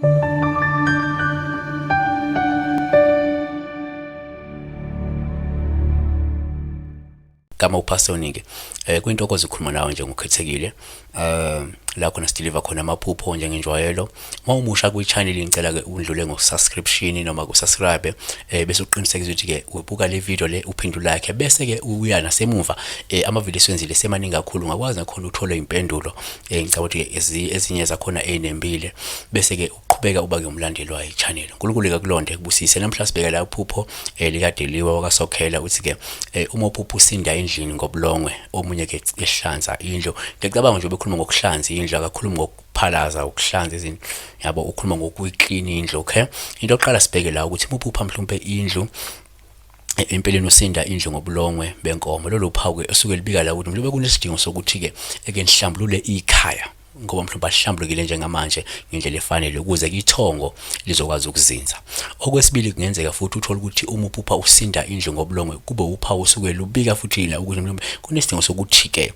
Gama uPastor ke kwintokozo ikhuluma nawe nje ngokukhethekile, la khona sideliver khona amaphupho njengenjwayelo. Uma umusha kwi-channel, ngicela ke undlule ngo-subscription noma ku-subscribe, bese uqinisekisa ukuthi ke ubuka le video le, uphinde ulike, bese ke uya nasemuva, ama-video esiwenzile semaningi kakhulu, ungakwazi nakhona uthole impendulo. Ngicabanga ukuthi ezinye zakhona ey'nembile, bese ke uqhubeka uba ke umlandeli wayo i-channel. uNkulunkulu kakulonde, kubusise. Namhla sibheka la uphupho likaDeliwa wakaSokhela. Uthi ke uma uphupha usinda endlini ngobulongwe, omunye ke ehlanza indlu. Ngiyacabanga nje ubekhuluma ngokuhlanza indlu, akakhulumi ngokuphalaza, ukuhlanza izinto yabo, ukhuluma ngokuyiklina indlu. Okay, into yokuqala sibheke la ukuthi uma uphupha mhlawumbe indlu, empeleni usinda indlu ngobulongwe benkomo, lolo phawu ke osuke libika la ukuthi mhlawumbe kunesidingo sokuthi ke eke nihlambulule ikhaya, ngoba mhlawumbe alihlambulukile njengamanje ngendlela efanele, ukuze ithongo lizokwazi ukuzinza. Okwesibili, kungenzeka futhi uthole ukuthi uma uphupha usinda indlu ngobulongwe, kube uphawu osuke lubika futhi la ukuthi mhlawumbe kunesidingo sokuthi ke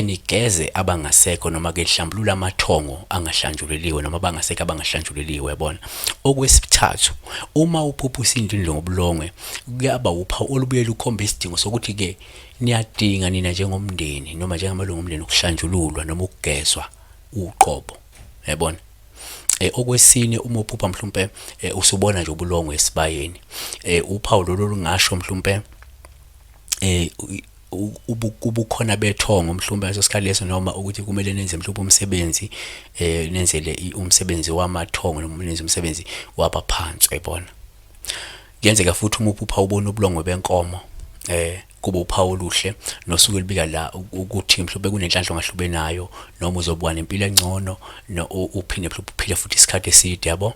nigeze abangasekho, noma ke hlambulula amathongo angahlanjululiwe, noma abangasekho abangahlanjululiwe, yabona. Okwesithathu, uma uphupha usinda indlu ngobulongwe, kuyaba uphawu olubuye lukhomba isidingo sokuthi ke niyadinga nina njengomndeni noma njengamalungu omndeni ukuhlanjululwa noma ukugezwa uqobo, yabona. Okwesine, uma uphupha mhlawumbe usubona nje ubulongwe esibayeni, uphawu lolu lungasho mhlawumbe ubukhona bethongo mhlawumbe leso sikhathi leso, noma ukuthi kumele nenze mhlawumbe umsebenzi, nenzele umsebenzi wamathongo noma nenze umsebenzi wabaphansi, uyabona. Kuyenzeka futhi uma uphupha ubona ubulongwe benkomo, kuba uphawu oluhle nosuke lubika la ukuthi mhlawumbe kunenhlanhla ongahlube nayo, noma uzobuka nempilo engcono, uphinde mhlawumbe uphile futhi isikhathi eside, yabo.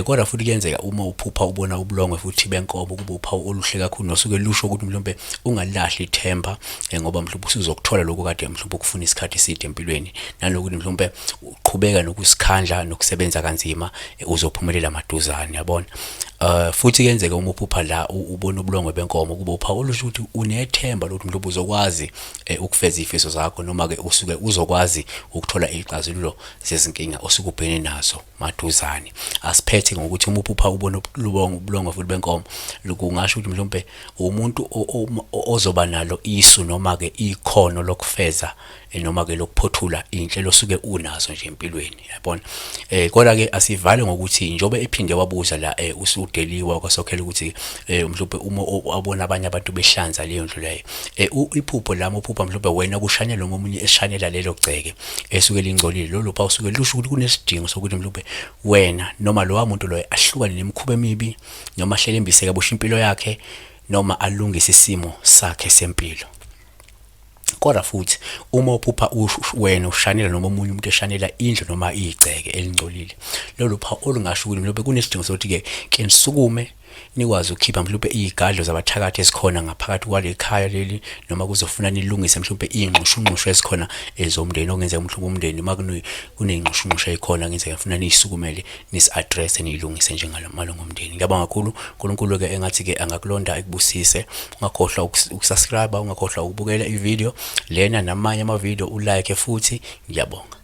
Kodwa futhi kuyenzeka uma uphupha ubona ubulongwe futhi benkomo, kuba uphawu oluhle kakhulu nosuke lusho ukuthi mhlawumbe ungalahli ithemba, ngoba mhlawumbe usuzokuthola lokhu kade mhlawumbe ukufuna isikhathi eside empilweni, nanokuthi mhlawumbe uqhubeka nokusikhandla nokusebenza kanzima, uzophumelela maduzane, yabona. Futhi kuyenzeka uma uphupha la ubona ubulongwe benkomo, kube uphawu olusho ukuthi unethemba lokuthi mhlawumbe uzokwazi ukufeza izifiso zakho, noma ke usuke uzokwazi ukuthola ixazululo zezinkinga osuke ubhekene nazo maduzane. Asiphethe ngokuthi uma uphupha ubona ubulongwe futhi benkomo, kungasho ukuthi mhlawumbe umuntu ozoba nalo isu noma ke ikhono lokufeza noma ke lokuphothula inhlelo osuke unazo nje empilweni, yabona. Kodwa ke asivale ngokuthi njobe ephinde wabuza la usudeliwa kwasokhela ukuthi mhlawumbe uma abona abanye abantu behlanza leyo ndlu leyo, iphupho lami uphupha mhlawumbe wena kushanyela noma omunye eshanela lelo gceke esuke lingcolile, lolo phawu usuke lusho ukuthi kunesidingo sokuthi mhlawumbe wena noma lowa muntu loyo ahlukane nemikhuba emibi, noma ahlelembise kabusha impilo yakhe, noma alungise isimo sakhe sempilo. Kodwa futhi uma uphupha wena ushanela noma omunye umuntu eshanela indlu noma igceke elingcolile, lolu phawu olungasho ukuthi mhlawumbe kunesidingo sokuthi ke nisukume, nikwazi ukukhipha mhlawumbe iy'gadlo zabathakathi ezikhona ngaphakathi kwale khaya leli, noma kuzofuna nilungise mhlawumbe iy'nxushunxushu ezikhona zomndeni, okungenzeka mhlawumbe umndeni uma kuney'nxushunxushu ey'khona kungenzeka funa niy'sukumele, nisi-address, niyilungise njengamalungu omndeni. Ngiyabonga kakhulu. uNkulunkulu-ke engathi-ke angakulonda, ekubusise. Ungakhohlwa ukusubscribe, ungakhohlwa ukubukela ivideo lena namanye amavideo, ulike futhi. Ngiyabonga.